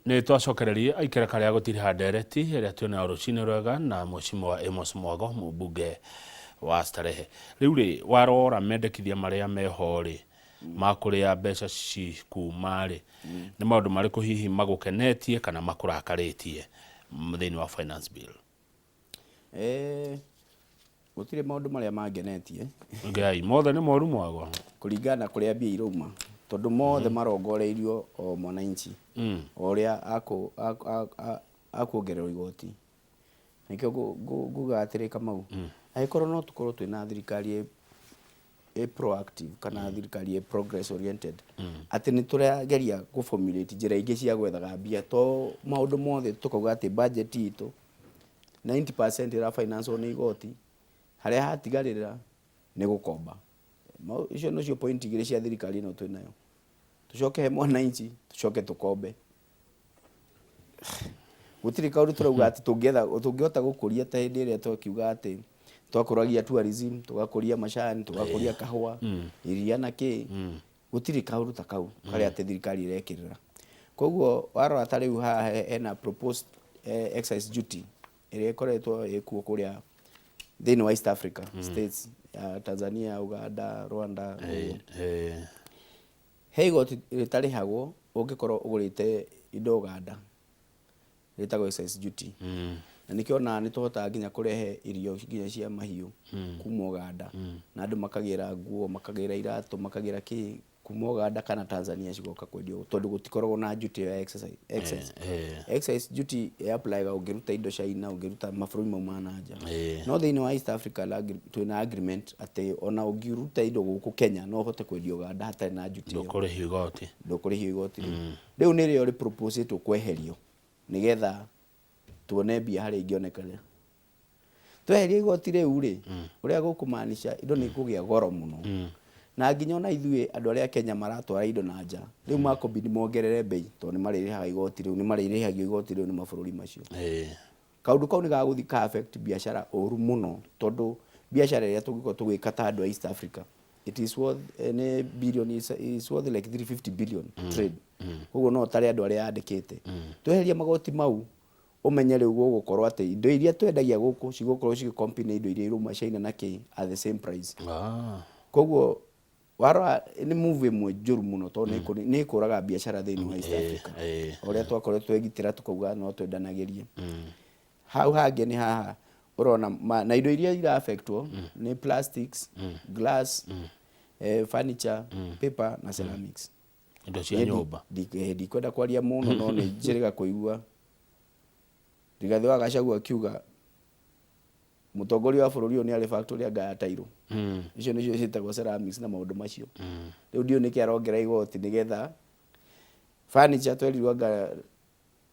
Nĩ twacokererie aikereka rĩa gũtiriha ndereti ĩrĩa twĩnayo rũcinĩ rwega na Mheshimiwa Amos Mwago, mũmbunge wa Starehe. Rĩu rĩ, warora mendekithia marĩa meho rĩ, ma kũrĩa mbeca cikuma rĩ, nĩ maũndũ marĩkũ hihi magũkenetie kana makũrakarĩtie thĩinĩ wa finance bill? Gũtirĩ maũndũ marĩa mangenetie. Ngai, mothe nĩ moru, Mwago. Kũringana na kũrĩa mbia irauma, tondũ mothe marongoreirio o mwananchi o ũrĩa akuongererwo igoti. Nĩkĩo ngugaga atĩrĩ, Kamau, angĩkorwo no tũkorwo twĩna thirikari ĩ proactive kana thirikari ĩ progress oriented, atĩ nĩ tũrageria gũ formulate njĩra ingĩ cia gwethaga mbia, to maũndũ mothe tũkauga atĩ budget itũ 90% ĩra finance nĩ igoti, harĩa hatigarĩrĩra nĩ gũkomba. Icio nocio point igĩrĩ cia thirikari ĩno twĩnayo: tũcoke he mwananchi, tũcoke tũkombe. Gũtirĩ kaũndũ tũrauga atĩ tũngĩetha tũngĩhota gũkũria, ta hĩndĩ ĩrĩa twakiuga atĩ twakũragia tourism, tũgakũria macani, tũgakũria kahũa, iria na kĩ. Gũtirĩ kaũndũ ta kau karĩa atĩ thirikari ĩrekĩrĩra. Koguo warora ta rĩu haha hena proposed excise duty ĩrĩa ĩkoretwo ĩkuo kũrĩa thĩinĩ wa East Africa states ya Tanzania, Uganda, Rwanda, ũguo. He igoti rĩtarĩhagwo ũngĩkorwo ũgũrĩte indo Uganda, rĩtagwo excise duty. Na nĩkĩo onaga nĩ tũhotaga nginya kũrehe irio nginya cia mahiũ kuma Uganda, na andũ makagĩra nguo, makagĩra iratũ, makagĩra kĩ kuma Uganda kana Tanzania, cigoka kwendio tondũ gũtikoragwo na duty ĩyo ya excise. Excise duty ĩ-apply ũngĩruta indo China, ũngĩruta mabũrũri mau ma na nja. No thĩinĩ wa East Africa twĩna agreement atĩ ona ũngĩruta indo gũkũ Kenya, no ũhote kwendia Uganda hatarĩ na duty ĩyo. Ndũkũrĩhio igoti. Ndũkũrĩhio igoti rĩu. Rĩu nĩrĩo rĩ-propose-ĩtwo kweherio nĩgetha tuone mbia harĩa ingĩonekana. Tweheria igoti rĩu rĩ, ũrĩa gũkũmaanisha indo nĩ ikũgĩa goro mũno, na nginya ona ithuĩ andũ arĩa Kenya maratwara indo na nja rĩu makũbidi mongerere mbei, tondũ nĩ marĩrĩhaga igoti rĩu, nĩ marĩrĩhagio igoti rĩu nĩ mabũrũri macio. Kaũndũ kau nĩ gagũthiĩ ka affect biacara ũru mũno, tondũ biacara ĩrĩa tũngĩkorwo tũgĩka ta andũ a East Africa, it is worth nĩ billion, is worth like 350 billion trade. Koguo no ũtare andũ arĩa yandĩkĩte. Tweheria magoti mau, ũmenye rĩu gũgũkorwo atĩ indo iria twendagia gũkũ cigũkorwo cigĩ compete na indo iria irauma China na kĩ at the same price. Koguo warora nĩ move ĩmwe njũru mũno, tondũ nĩ ĩkũraga biacara thĩinĩ wa East Africa. O ũrĩa twakorwo twegitĩra, tũkauga no twendanagĩrie. Hau hangĩ nĩ haha ũrona na indo iria ira affectwo nĩ plastics, glass, furniture, paper na ceramics. Indo cia Niĩ nyũmba. Ndikwenda kwaria mũno, no nĩ njĩrĩga kũigua Rigathĩ wa Gachagua akiuga mũtongoria wa bũrũri ũyũ nĩ arĩ factory anga ya tairo. Icio nĩcio ciĩtagwo ceramics na maũndũ macio. Rĩu ndiũĩ nĩkĩ arongerera igoti nĩgetha furniture. Twerirwo anga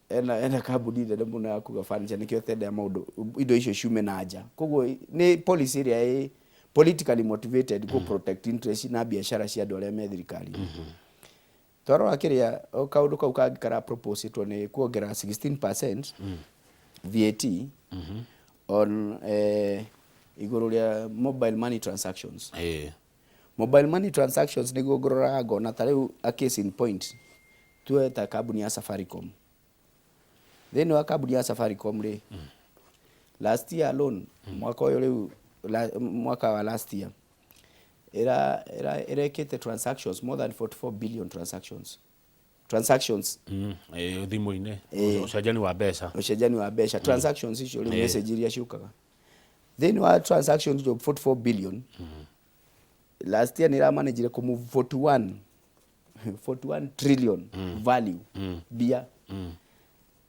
ena kambuni nene mũno ya kuga furniture, nĩkĩo tenda maũndũ indo icio ciume na nja. Koguo nĩ policy ĩrĩa ĩ politically motivated kũ protect interest na biacara cia andũ arĩa me thirikari-inĩ. Twarora kĩrĩa o kaũndũ kau kangĩ kara propose-ĩtwo nĩ kuongerera 16% VAT on igũrũ rĩa mobile money transactions. Mobile money transactions nĩguo ngũroraga ngona ta rĩu a case in point, tuoe ta kambuni ya Safaricom. Thĩinĩ wa kambuni ya Safaricom rĩ, last year alone, mwaka ũyũ rĩu mwaka wa last year ĩrekĩte transactions more than 44 billion transactions. Thimũ-inĩ. Ũcenjani wa mbeca. Ũcenjani wa mbeca, transactions icio rĩu, message iria ciũkaga thĩinĩ wa transactions icio, 44 billion last year, nĩ ĩramanagire kũ move 41 trillion value mbia.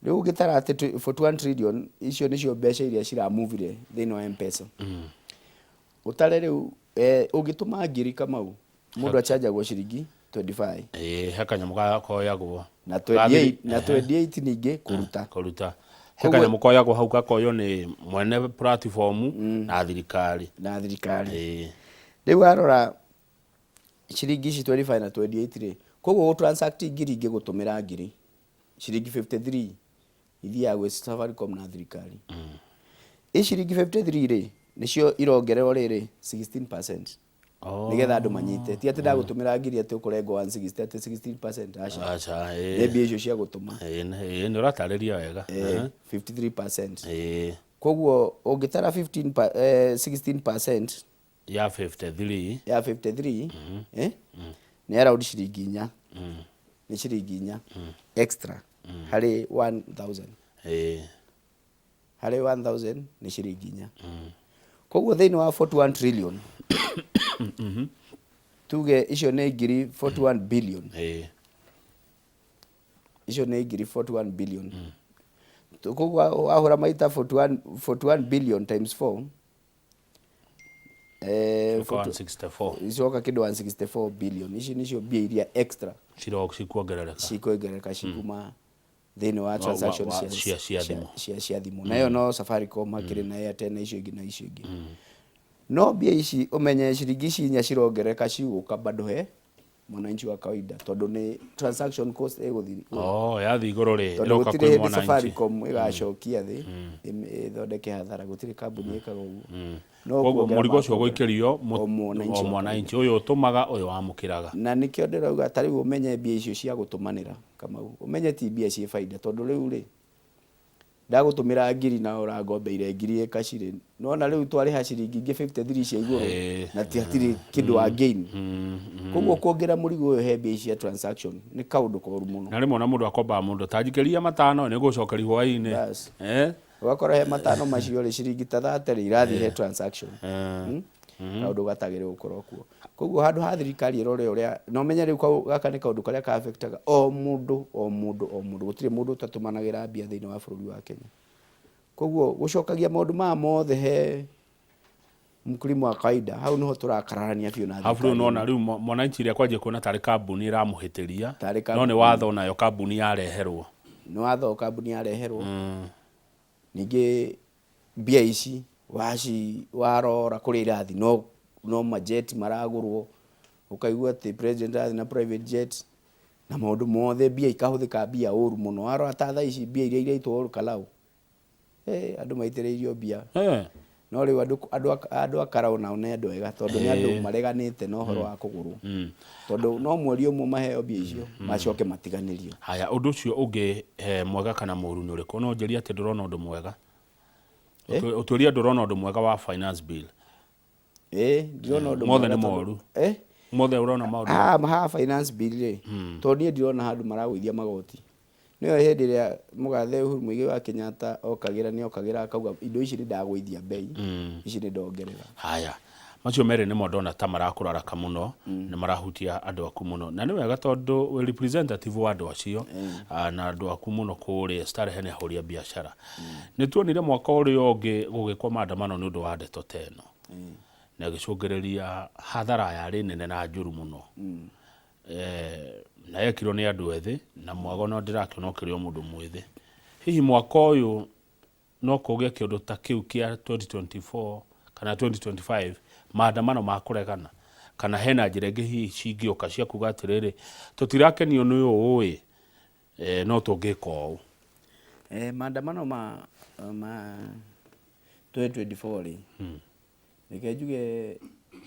Rĩu ũngĩtara atĩ 41 trillion icio nĩcio mbeca iria ciramuvire thĩinĩ wa M-Pesa, ũtare rĩu ũngĩtũma 1,000, Kamau, mũndũ achanjagwo ciringi 25. Ĩĩ, he kanyamũ koyagwo. Na 28, na 28 ningĩ kũruta. Kũruta. He kanyamũ koyagwo hau, gakoywo nĩ mwene platform na thirikari. Na thirikari. Rĩu warora ciringi ici 25 na 28 rĩ, koguo gũ transact 1,000 ingĩgũtũmĩra 1,000, ciringi 53 ithiaga gwĩ Safaricom na thirikari. Ĩ ciringi 53 rĩ, nĩcio irongererwo rĩrĩ 16%. Oh. Nĩgetha andũ manyite, ti atĩ ndagũtũmĩra ngiri atĩ ũkũrengwo 160, atĩ 16%, aca. Aca. Nĩ mbia icio cia gũtũma. Ĩĩ, nĩ ũratarĩria wega. 53%. Koguo ũngĩtara 15 16% ya 53. Ya 53, nĩ around ciringi 4, nĩ ciringi 4 extra harĩ 1000. Harĩ 1000 nĩ ciringi 4. Koguo thĩinĩ wa 41 trillion, tuge icio nĩ ngiri 41 billion. Icio nĩ ngiri 41 billion. Koguo wahũra maita 41, 41 billion times 4, Coka 164. Icoka kĩndũ 164 billion. Ici nĩcio mbia iria extra ciro cikuongerereka. Cikuongerereka cikuma thĩinĩ wa transaction cia thimũ. Cia thimũ. Nayo no Safaricom, hakĩrĩ na Airtel na icio ingĩ na icio ingĩ. No mbia ici, ũmenye ciringi ici 4 cirongerereka, cigũka bado he mwananchi wa kawaida, tondũ nĩ transaction cost ĩgũthiĩ igũrũ. Oh, yathiĩ igũrũ rĩ, tondũ ĩroka gũtirĩ kwĩ hĩndĩ mwananchi. Safaricom ĩgacokia thĩ ĩthondeke hathara. Gũtirĩ kambuni ĩkaga ũguo. No Koguo kuongerera mũrigo ũcio makuongerera. ũgũikĩrio O mwananchi o wa mwananchi ũyũ ũtũmaga, ũyũ wamũkĩraga. Na nĩkĩo ndĩrauga ta rĩu ũmenye mbia icio cia gũtũmanĩra, Kamau, ũmenye ti mbia ciĩ baida, tondũ rĩu rĩ, ndagũtũmĩra ngiri na ũrangombeire ngiri ĩkacirĩ, nona rĩu twarĩha ciringi ingĩ 53 cia igũrũ na ti hatirĩ kĩndũ wa gain. Koguo kuongerera mũrigo ũyũ he mbia cia transaction nĩ kaũndũ koru mũno. Na rĩmwe ona mũndũ akombaga mũndũ ta njikĩria matano, nĩ ngũcokeria hwaĩ-inĩ. Bas. Ũgakora he matano macio rĩ, ciringi ta 30 irathiĩ he transaction. Kaũndũ gatagĩrĩire gũkorwo kuo. Koguo handũ ha thirikari ĩrore ũrĩa, na ũmenye rĩu gaka nĩ kaũndũ karĩa ka affectaga o mũndũ, o mũndũ, o mũndũ. Gũtirĩ mũndũ ũtatũmanagĩra mbia thĩinĩ wa bũrũri wa Kenya. Koguo gũcokagia maũndũ maya mothe he mkulima wa kawaida, hau niho tũrakararania biũ na Arabu rĩu thirikari. Nona rĩu mwananchi rĩa kwanjia kuona tarĩ kambuni ĩramũhĩtĩria, Tarĩ no nĩ kambuni. watho nayo kambuni yareherwo. Nĩ watho kambuni yareherwo. Ningĩ mbia ici waci warora kũrĩa irathi, no majet maragũrwo, ũkaigua atĩ president arathiĩ na private jet na maũndũ mothe, mbia ikahũthĩka mbia ũru mũno. Warora ta thaa ici mbia iria iraitwo Kalau, andũ maitĩrĩirio mbia. No rĩu andũ a Karau nao nĩ andũ ega, tondũ nĩ andũ mareganĩte na ũhoro wa kũgũrwo, tondũ no mweri ũmwe maheo mbia icio macoke matiganĩrio. Haya, ũndũ ũcio ũngĩ, mwega kana mũru nĩ ũrĩkũ? No njĩrie atĩ ndũrona ũndũ mwega. Ũtwĩrie ndũrona ũndũ mwega wa finance bill. Ĩ, ndirona ũndũ Mothe mwega nĩ tondũ moru. Mothe ũrona maũndũ. Ha finance bill rĩ, tondũ niĩ ndirona handũ maragũithia magoti. Nĩyo hĩndĩ ĩrĩa mũgathe Uhuru Muigai wa Kenyatta okagĩra, nĩ okagĩra akauga indo ici nĩ ndagũithia bei, ici nĩ ndongerera. Haya, macio merĩ nĩmo ndona ta marakũraraka mũno, nĩ marahutia andũ aku mũno, na nĩ wega tondũ wĩ representative wa andũ acio, na andũ aku mũno kũrĩa Starehe nĩ ahũri a biacara. Nĩ tuonire mwaka ũrĩa ũngĩ gũgĩkwo maandamano nĩ ũndũ wa ndeto ta ĩno, na ĩgĩcũngĩrĩria hathara yarĩ nene na njũru mũno. Na yekirwo nĩ andũ ethĩ, na mwago no ndĩrakĩona ũkĩrĩ o mũndũ mwĩthĩ. Hihi mwaka ũyũ no kũgĩe kĩũndũ ta kĩu kĩa 2024 kana 2025, maandamano ma kũregana, kana hena njĩra ĩngĩ hihi cingĩũka cia kuga atĩrĩrĩ, tũtirakenio nĩ ũũ ĩ, no tũngĩka ũũ? Maandamano ma 2024 rĩ, reke njuge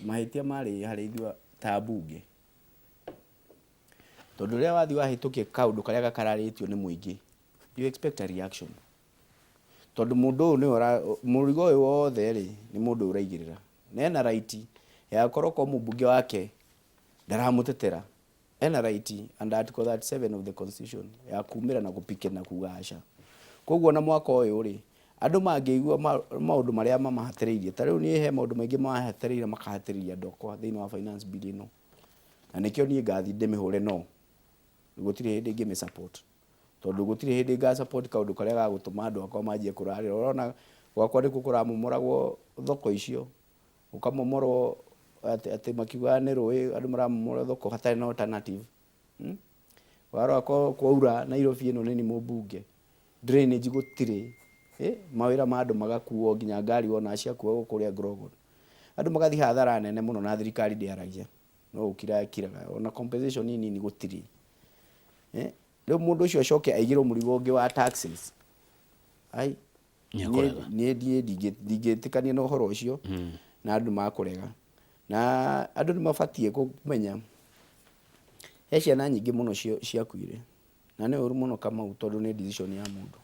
mahĩtia marĩ harĩ ithuĩ ta mbunge, tondũ rĩrĩa wathiĩ wahĩtũkia kaũndũ karĩa gakararĩtio nĩ mũingĩ, you expect a reaction, tondũ mũndũ ũyũ nĩwe mũrigo ũyũ wothe rĩ, nĩ mũndũ ũyũ ũraigĩrĩra, na ena right ya gũkorwo ko mũmbunge wake ndaramũtetera, ena right under article 37 of the constitution ya kumĩra na gũpike na kuga aca. Koguo na mwaka ũyũ rĩ, andũ mangĩigua maũndũ marĩa mamahatĩrĩirie, ta rĩu niĩ he maũndũ maingĩ mahatĩrĩire, makahatĩrĩria andũ akwa thĩinĩ wa finance bill ĩno, na nĩkĩo niĩ ngathiĩ ndĩmĩhũre, no gũtirĩ hĩndĩ ingĩmĩ support, tondũ gũtirĩ hĩndĩ nga support kaũndũ karĩa gagũtũma andũ akwa manjie kũrarĩra. Ũrona gwakwa nĩkuo kũramomoragwo thoko icio, gũkamomorwo atĩ makiugaga nĩ rũĩ, andũ maramomora thoko hatarĩ na alternative. Warora kwaura Nairobi ĩno nĩ mũmbunge, drainage gũtirĩ, mawĩra ma andũ magakuo, nginya ngari wona ciakuagwo kũrĩa Grogon, andũ magathiĩ hathara nene mũno, na thirikari ndĩaragia, no gũkira ĩkiraga, ona compensation nini gũtirĩ. Rĩu mũndũ ũcio acoke aigĩrwo mũrigo ũngĩ wa taxes, ai. Nĩekũrega. Niĩ ndingĩtĩkania na ũhoro ũcio, na andũ makũrega. Na andũ nĩ mabatiĩ kũmenya he ciana nyingĩ mũno ciakuire, na nĩ ũru mũno Kamau, tondũ nĩ decision ya mũndũ.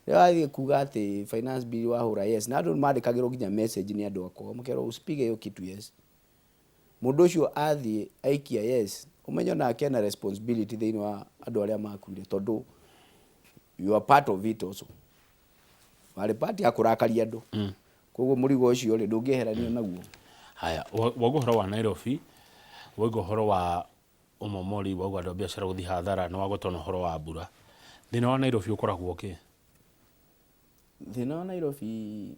Rĩrĩa wathiĩ kuga atĩ finance bill wahũra yes, na andũ nĩ mandĩkagĩrwo nginya message nĩ andũ akwa makerwo usipige hiyo kitu yes. Mũndũ ũcio athiĩ aikia yes, ũmenye onake ena responsibility thĩinĩ wa andũ arĩa makuire, tondũ you are part of it also. Warĩ part ya kũrakaria andũ. Koguo mũrigo ũcio rĩ, ndũngĩeheranio naguo. Haya, wauga ũhoro wa Nairobi, wauga ũhoro wa ũmomori, wauga andũ a biacara gũthiĩ hathara, nĩ wagweta ona ũhoro wa mbura. Thĩna wa Nairobi ũkoragwo kĩ? Thĩna wa Nairobi,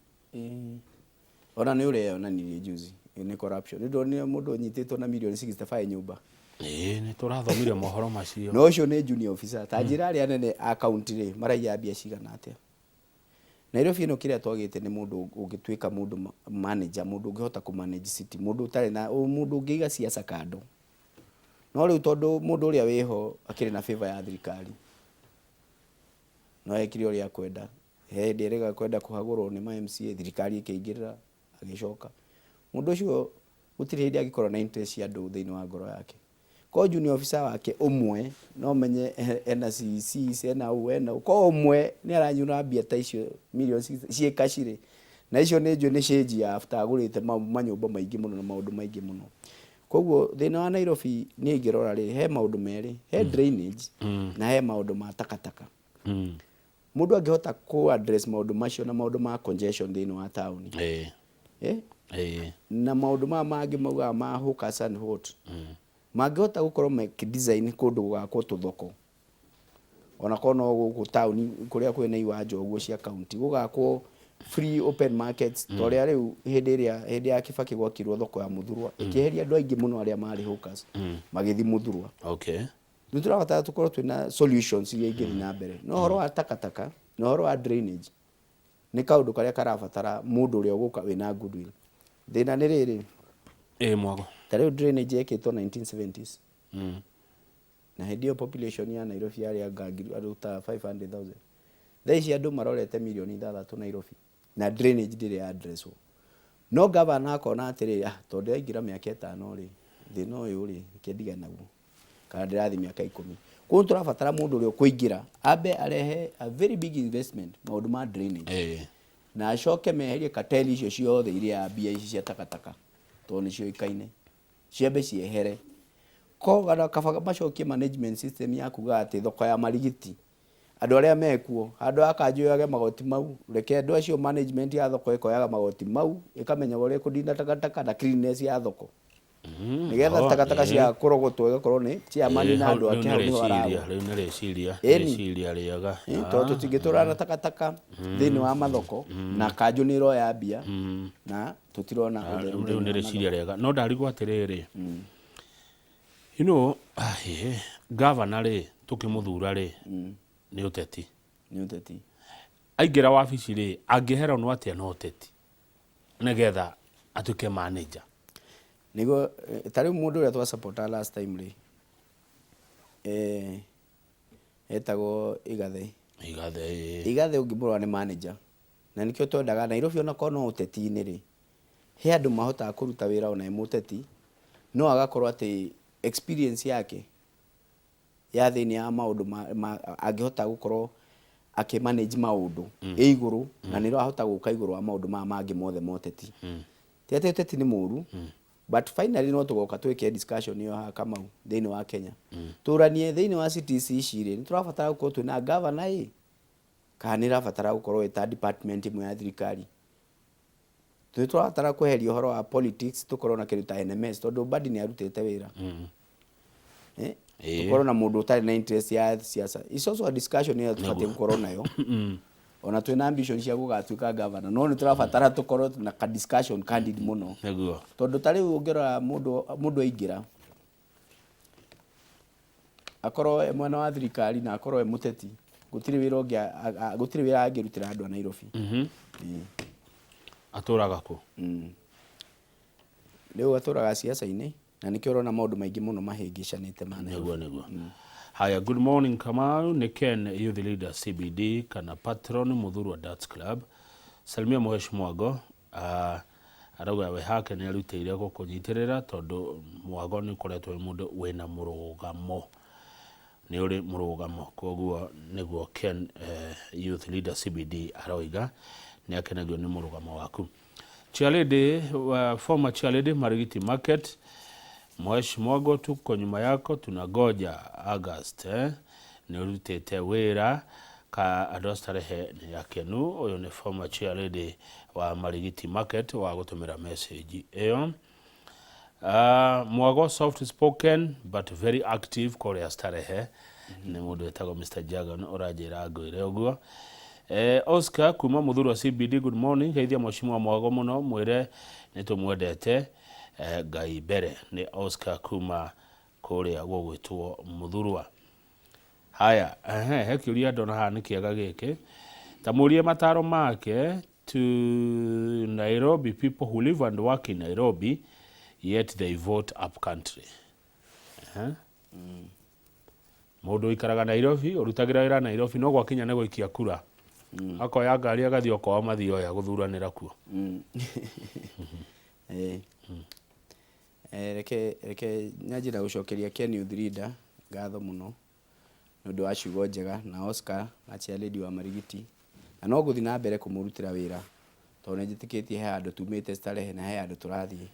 ona nĩ ũreyonanirie juzi, nĩ corruption. Nĩ ndonire mũndũ ũnyitĩtwo na mirioni 65 nyũmba. Ĩĩ, nĩ tũrathomire mohoro macio. Na ũcio nĩ junior officer. Ta njĩra arĩa anene a county rĩ, maraiya mbia cigana atĩa? Nairobi ĩno kĩrĩa twagĩte nĩ mũndũ ũngĩtuĩka mũndũ manager, mũndũ ũngĩhota kũ manage city, mũndũ ũtarĩ na, mũndũ ũngĩiga siasa kando. No rĩu tondũ mũndũ ũrĩa wĩho akĩrĩ na favor ya thirikari, no ekire ũrĩa akwenda. He hĩndĩ erĩga kwenda kũhagũrwo nĩ ma MCA, thirikari ĩkĩingĩrĩra, agĩcoka. Mũndũ ũcio gũtirĩ hĩndĩ angĩkorwo na interest cia andũ thĩinĩ wa ngoro yake. Korwo junior officer wake ũmwe no menye ena CECs, ena ũũ, ena ũũ. Korwo ũmwe nĩ aranyura mbia ta icio mirioni ciĩ cash rĩ, na icio nĩ njũĩ nĩ change ya after agũrĩte manyũmba maingĩ mũno na maũndũ maingĩ mũno. Koguo thĩna wa Nairobi niĩ ingĩrora rĩ, he maũndũ merĩ, he drainage na he maũndũ ma takataka. Mũndũ angĩhota kũ address maũndũ macio na maũndũ ma congestion thĩinĩ wa taũni. Eh? Na maũndũ maya mangĩ maugaga ma hawkers and what. Mangĩhota gũkorwo makĩ design kũndũ gũgakwo tũthoko. Ona korwo no gũkũ taũni kũrĩa kwĩna iwanja ũguo cia county, gũgakwo free open markets, ta ũrĩa rĩu hĩndĩ ĩrĩa hĩndĩ ya Kibaki gwakirwo thoko ya Mũthurwa, ĩkĩeheria andũ aingĩ mũno arĩa marĩ hawkers, magĩthiĩ Mũthurwa. Nĩ tũrabatara tũkorwo twĩna solutions iria ingĩthiĩ na mbere. No ũhoro wa takataka na ũhoro wa drainage nĩ kaũndũ karĩa karabatara mũndũ ũrĩa ũgũka wĩna goodwill. Thĩna nĩ rĩrĩ, Ĩĩ Mwago. Ta rĩu drainage yekĩtwo 1970s. Na hĩndĩ ĩyo population ya Nairobi yarĩ anga ngiri andũ ta 500,000. Thaa ici andũ marorete mirioni 6 Nairobi na drainage ndĩrĩ ya addresswo. No governor akona atĩrĩrĩ, ah, tondũ ndĩraingĩra mĩaka 5 rĩ, thĩna ũyũ rĩ, reke ndigane naguo. Kana ndĩrathiĩ mĩaka 10. Koguo tũrabatara mũndũ ũrĩa ũkũingĩra ambe arehe a very big investment maũndũ ma drainage. Na acoke meherie cartel icio ciothe iria mbia ici cia takataka, tondũ nĩ ciũĩkaine. Ciambe ciehere. Ko kaba macokie management system ya kuga atĩ thoko ya Marigiti, andũ arĩa mekuo, handũ ha kanjũ yoyage magoti mau, reke andũ acio management ya thoko ĩkoyaga magoti mau, ĩkamenya ũrĩa ĩkũdina takataka na cleanliness ya thoko. Nĩgetha takataka cia kũrogotwo ĩgakorwo nĩ chairman na andũ ake hau nĩho aragũra. Rĩu nĩ rĩciria, rĩciria rĩega. Tondũ tũtingĩtũra na takataka thĩinĩ wa mathoko na kanjũ nĩ ĩroya mbia na tũtirona ũtheru Rĩu thĩinĩ nĩ wa rĩciria rĩega. No ndarigwo atĩrĩrĩ, governor rĩ, tũkĩmũthura rĩ, nĩ ũteti. Nĩ ũteti. Aingĩra wabici rĩ, angĩheranwo atĩa na ũteti nĩgetha atuĩke manager? Nĩguo ta rĩu mũndũ ũrĩa twasupporta last time rĩ, etagwo Igathe. Igathe, ĩĩ. Igathe ũngĩmũrora nĩ manager. Na nĩkĩo twendaga Nairobi onakorwo no ũteti-inĩ rĩ, he andũ mahotaga kũruta wĩra ona e mũteti, no agakorwo atĩ experience yake ya thĩinĩ ya maũndũ angĩhota gũkorwo akĩ manage maũndũ ĩ igũrũ, na nĩ arahota gũka igũrũ wa maũndũ maya mangĩ mothe ma ũteti. Ti atĩ ũteti nĩ mũru, but finally no tũgoka twĩke discussion ĩyo haha Kamau thĩinĩ wa Kenya. Tũranie thĩinĩ wa cities ici rĩ, nĩ tũrabatara gũkorwo twĩna governor ĩ, kana nĩ ĩrabatara gũkorwo ĩ ta department ĩmwe ya thirikari. Nĩ tũrabatara kweheria ũhoro wa politics, tũkorwo na kĩndũ ta NMS, tondũ Mbadi nĩ arutĩte wĩra. Tũkorwo na mũndũ ũtarĩ na interest ya siasa. It's also a discussion ĩrĩa tũbatiĩ gũkorwo nayo. Ona twĩna ambition cia gũgatuĩka governor, no nĩ tũrabatara tũkorwo na ka discussion candid mũno. Tondũ ta rĩu ũngĩrora mũndũ aingĩra, akorwo e mwena wa thirikari na akorwo e mũteti, gũtirĩ wĩra ũngĩ gũtirĩ wĩra angĩrutĩra andũ a Nairobi. Atũraga kũ? Rĩu atũraga siasa-inĩ, na nĩkĩo ũrona maũndũ maingĩ mũno mahĩngĩcanĩte ma Nairobi. Nĩguo, nĩguo. Haya, good morning Kamau, nĩ Ken Youth Leader CBD kana patron Muthurwa Darts Club. Salimia Mheshimiwa Mwago. Arauga we hake nĩ arutĩire gũkũnyitĩrĩra tondũ Mwago nĩ ũkoretwo wĩ mũndũ wĩna mũrũgamo, nĩ ũrĩ mũrũgamo. Koguo nĩguo Ken Youth Leader CBD aroiga nĩ akenagio nĩ mũrũgamo waku. Chairlady, former chairlady Marigiti Market, Mwesh Mwago, tuko nyuma yako, tunangoja August. Nĩ ũrutĩte wĩra ka andũ a Starehe nĩ akenu. Ũyũ nĩ former chairlady wa Marigiti Market wa gũtũmĩra message ĩyo. Mwago soft spoken but very active kũrĩa Starehe. Nĩ mũndũ wĩtagwo Mr. Jagan ũranjĩra ngwĩre ũguo. Oscar kuma Muthurwa CBD, good morning. Geithia mheshimiwa Mwago mũno, mwĩre nĩ tũmwendete. Ngai mbere. Nĩ Oscar kuma kũrĩa gũgwĩtwo Muthurwa. Haya, he kĩũria ndona haha nĩ kĩega gĩkĩ. Ta mũrie mataro make to Nairobi people who live and work in Nairobi yet they vote up country. Mũndũ ũikaraga Nairobi, ũrutagĩra wĩra Nairobi, no gwakinya nĩ gũikia kura akoya ngari agathiĩ okoa Mathioya gũthuranĩra kuo. Reke nyanjie na gũcokeria Ken Youth Leader ngatho mũno nĩ ũndũ wa ciugo njega, na Oscar na chairlady wa Marigiti, na no ngũthiĩ na mbere kũmũrutĩra wĩra tondũ nĩ njĩtĩkĩtie he handũ tumĩte Starehe na he handũ tũrathiĩ.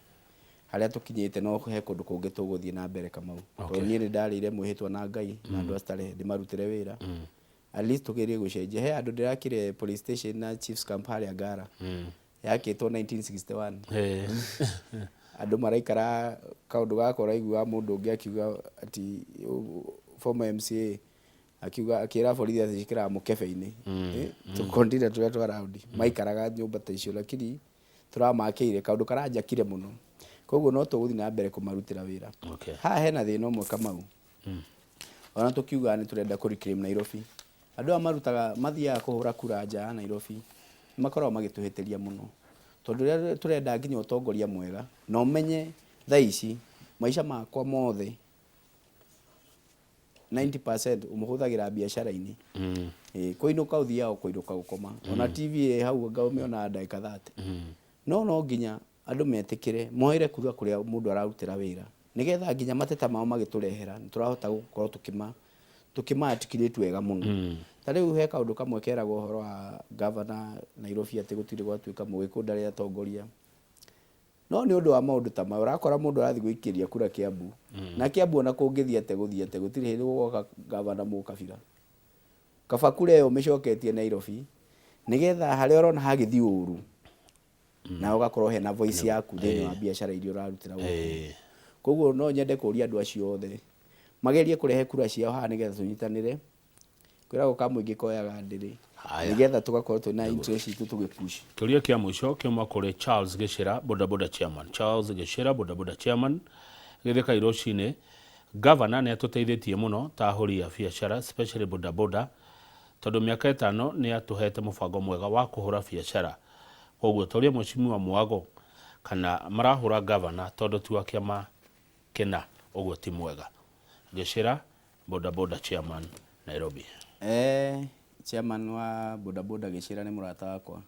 Harĩa tũkinyĩte no he kũndũ kũngĩ tũgũthiĩ na mbere, Kamau. Tondũ niĩ nĩ ndarĩire mwĩhĩtwa na Ngai na andũ a Starehe ndĩmarutĩre wĩra. At least tũgerie gũcenjia. He handũ ndĩrakire police station na Chiefs Camp harĩa Ngara. Yakĩtwo 1961. Andũ maraikara kaũndũ gaka ũraigua mũndũ ũngĩ akiuga ati former MCA akiuga akĩra borithi atĩ cikĩraga mũkebe-inĩ. Tũkontine tũrĩa twa raundi maikaraga nyũmba ta icio, lakini tũramakĩire kaũndũ karanjakire mũno. Koguo no tũgũthiĩ na mbere kũmarutĩra wĩra. Haha hena thĩna ũmwe, Kamau. Ona tũkiuga nĩ tũrenda kũ reclaim Nairobi, andũ aya marutaga mathiaga kũhũra kura nja ya Nairobi nĩ makoragwo magĩtũhĩtĩria mũno, tondũ rĩrĩa tũrenda nginya ũtongoria mwega na ũmenye thaa ici maica makwa mothe 90% ũmũhũthagĩra biacara-inĩ. Kũinũka ũthiaga kũinũka gũkoma, ona TV ĩ hau anga ũmĩonaga ndagĩka 30. No nginya andũ metĩkĩre moere kura kũrĩa mũndũ ararutĩra wĩra, nĩgetha nginya mateta mao magĩtũrehera nĩ tũrahota gũkorwo tũkĩma articulate wega mũno. Ta rĩu he kaũndũ kamwe keragwo ũhoro wa governor Nairobi atĩ gũtirĩ gwatuĩka Mũgĩkũyũ ndarĩ atongoria, no nĩ ũndũ wa maũndũ ta maya ũrakora mũndũ arathiĩ gũikĩria kura Kiambu, na Kiambu ona kũngĩthiĩ atĩa gũthiĩ atĩa gũtirĩ hĩndĩ gũgoka gavana mũkabira. Kaba kura ĩyo ũmĩcoketie Nairobi, nĩgetha harĩa ũrona hagĩthiĩ ũru na ũgakorwo hena voice yaku thĩinĩ wa biacara iria ũrarutĩra gũkũ. Koguo no nyende kũria andũ acio othe magerie kũrehe kura ciao haha, nĩgetha tũnyitanĩre. Kwĩragwo ka mũingĩ koyaga ndĩrĩ. Haya. Nĩgetha tũgakorwo twĩna interest itũ tũgĩpush. Kĩũria kĩa mũico kĩuma kũrĩ Charles Gĩcĩra, bodaboda chairman. Charles Gĩcĩra, bodaboda chairman, Gĩthĩka rũcinĩ. Governor nĩ atũteithĩtie mũno ta ahũri a biacara, especially bodaboda, tondũ mĩaka 5 nĩ atũhete mũbango mwega wa kũhũra biacara. Koguo toria mheshimiwa Mwago kana marahũra governor tondũ ti wa kĩama kĩna, ũguo ti mwega. Gĩcĩra, bodaboda chairman, Nairobi. Chairman wa bodaboda Gĩcĩra nĩ mũrata wakwa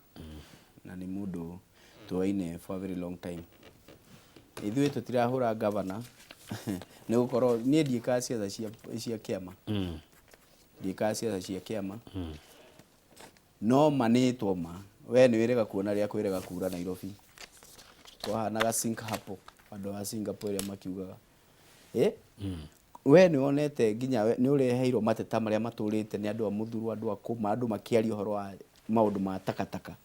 na nĩ mũndũ tũaine for a very long time. Ithuĩ tũtirahũra governor nĩ gũkorwo niĩ ndiĩkaga ciaca cia kĩama, ndiĩkaga ciaca cia kĩama, no ma nĩtwo ma we nĩ wĩrĩga kuona rĩa kwĩrĩga kura Nairobi kwahanaga Singapore, andũ a Singapore ĩrĩa makiugaga we nĩ wonete nginya nĩ ũreheirwo mateta marĩa matũrĩte nĩ andũ a Mũthurwa, andũ a kũma, andũ makĩaria ũhoro wa maũndũ ma takataka,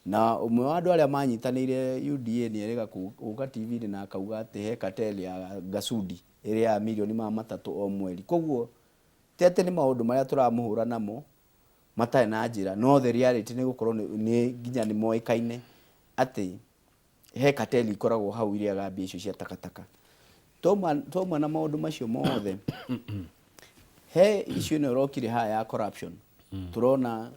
na ũmwe wa andũ arĩa manyitanĩire UDA nĩ erĩga gũka TV-inĩ na akauga atĩ he cartel ya Gasudi ĩrĩa ya mirioni 300 o mweri. Koguo ti atĩ nĩ maũndũ marĩa tũramũhũra namo matarĩ na njĩra, no the reality nĩ gũkorwo nĩ nginya nĩ moĩkaine atĩ he cartel ikoragwo hau irĩaga mbia icio cia takataka. Twauma na maũndũ macio mothe, he issue ĩno ĩrokire haha ya corruption. Tũrona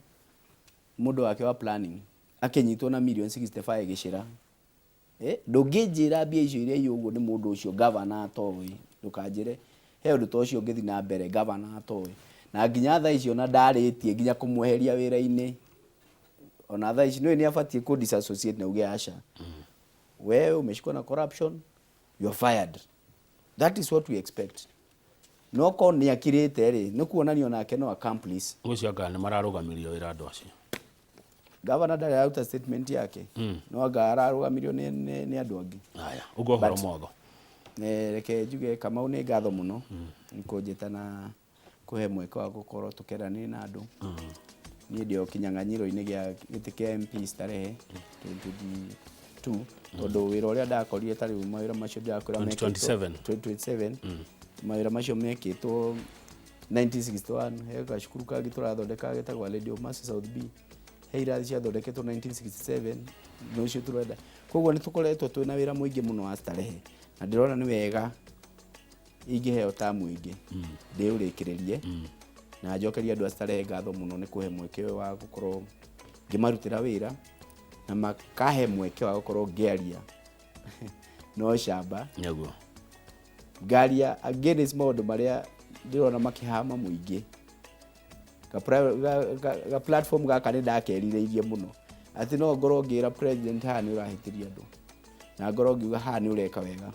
mũndũ wake wa planning akĩnyitwo na million 65 gĩcĩra. Ndũngĩnjĩra mbia icio iria i ũguo nĩ mũndũ ũcio gavana atoĩ. Ndũkanjĩre he ũndũ ta ũcio ũngĩthiĩ na mbere gavana atoĩ, na nginya thaa icio na ndarĩtie nginya kũmweheria wĩra-inĩ. Ona thaa ici nĩ abatiĩ kũ disassociate na uge aca, wewe umeshikwa na corruption, you are fired. That is what we expect. No korwo nĩ akirĩte rĩ, nĩ kuonania onake no accomplice. Ngwĩciria anga nĩ mararũgamirio wĩra andũ acio. Gavana ndarĩ aruta statement yake, no anga ararũgamirio nĩ andũ angĩ. Haya, ũguo ũhoro But- motho. Reke njuge, Kamau, nĩ ngatho mũno nĩ kũnjĩta na kũhe mweke wa gũkorwo tũkĩaranĩria na andũ. Niĩ ndĩ o kĩnyang'anyĩro-inĩ gĩa gĩtĩ kĩa MP Starehe 2022, tondũ wĩra ũrĩa ndakorire ta rĩu mawĩra macio ndĩrakwĩra mekĩtwo 2027. 2027, mawĩra macio mekĩtwo 1961. He gacukuru kangĩ tũrathondeka getagwo Lady of Mercy South B, he irathi ciathondeketwo 1967, nĩ ũcio tũrenda. Koguo nĩ tũkoretwo twĩna wĩra mũingĩ mũno wa Starehe, na ndĩrona nĩ wega ingĩheo tamu ĩngĩ ndĩũrĩkĩrĩrie na njokerie andũ a Starehe ngatho mũno nĩ kũhe mweke ũyũ wa gũkorwo ngĩmarutĩra wĩra na makahe mweke wa gũkorwo ngĩaria no camba ngaria against maũndũ marĩa ndĩrona makĩhama mũingĩ. Ga platform gaka nĩ ndakerirĩirie mũno, atĩ no ngorwo ngĩra president haha nĩ ũrahĩtĩria andũ, na ngorwo ngiuga haha nĩ ũreka wega,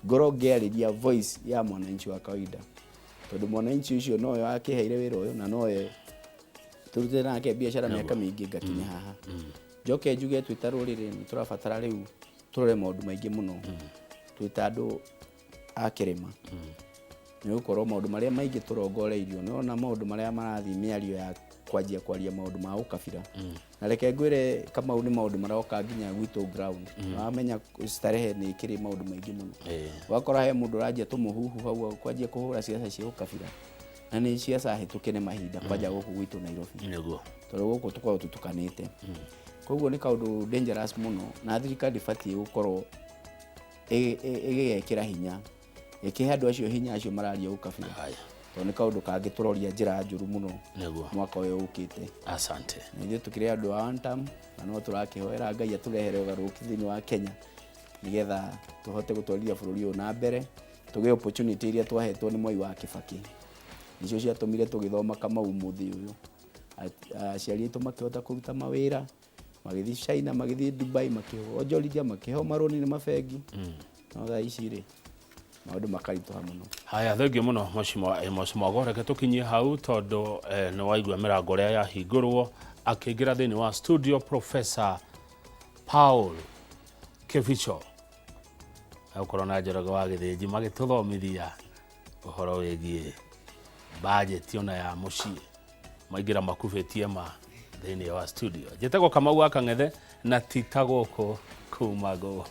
ngorwo ngĩarĩria voice ya mwananchi wa kawaida, tondũ mwananchi ũcio nowe wakĩheire wĩra ũyũ na nowe tũrutĩte nake biacara mĩaka mĩingĩ ngakinya haha. Njoke njuge, twĩ ta rũrĩrĩ nĩ tũrabatara rĩu tũrore maũndũ maingĩ mũno twĩ ta andũ a kĩrĩma, nĩ gũkorwo maũndũ marĩa maingĩ tũrongoreirio nĩ ona maũndũ marĩa marathiĩ mĩario ya kwanjia kwaria maũndũ ma ũkabira. Na reke ngwĩre, Kamau, nĩ maũndũ maroka nginya gwitũ ground. Wamenya Starehe nĩ ĩkĩrĩ maũndũ maingĩ mũno. Wakora he mũndũ ũranjia tũmũhuhu hau kwanjia kũhũra ciaca cia ũkabira, na nĩ ciaca hĩtũke nĩ mahinda kwanja gũkũ gwitũ Nairobi, tondũ gũkũ tũkoragwo tũtukanĩte. Koguo nĩ kaũndũ dangerous mũno, na thirikari ndĩbatiĩ gũkorwo ĩgĩgekĩra hinya, ĩkĩhe andũ acio hinya acio mararia ũkabira, tondũ nĩ kaũndũ kangĩtũroria njĩra njũru mũno mwaka ũyũ ũkĩte. Asante. Na ithuĩ tũkĩrĩ andũ a one term, na no tũrakĩhoera Ngai atũrehere ũgarũrũku thĩinĩ wa Kenya, nĩgetha tũhote gũtwarithia bũrũri ũyũ na mbere, tũgĩe opportunity iria twahetwo nĩ Mwai wa Kibaki. Nĩcio ciatũmire tũgĩthoma, Kamau, ũmũthĩ ũyũ aciari aitũ makĩhota kũruta mawĩra, magĩthiĩ China, magĩthiĩ Dubai, makĩonjorithia, makĩheo marũni nĩ mabengi. No thaa ici rĩ, maũndũ makaritũha mũno. Haya, thengiũ mũno, Mheshimiwa Amos Mwago. Reke tũkinyie hau, tondũ nĩ waigua mĩrango ĩrĩa yahingũrwo akĩingĩra thĩinĩ wa studio Professor Paul Kibicho, agũkorwo na Njoroge wa Gĩthĩnji magĩtũthomithia ũhoro wĩgiĩ bajeti ona ya mũciĩ. Maingĩra makubĩtie ma thĩinĩ wa studio. Njĩtagwo Kamau wa Kang'ethe, na ti ta gũkũ kuma ngũ.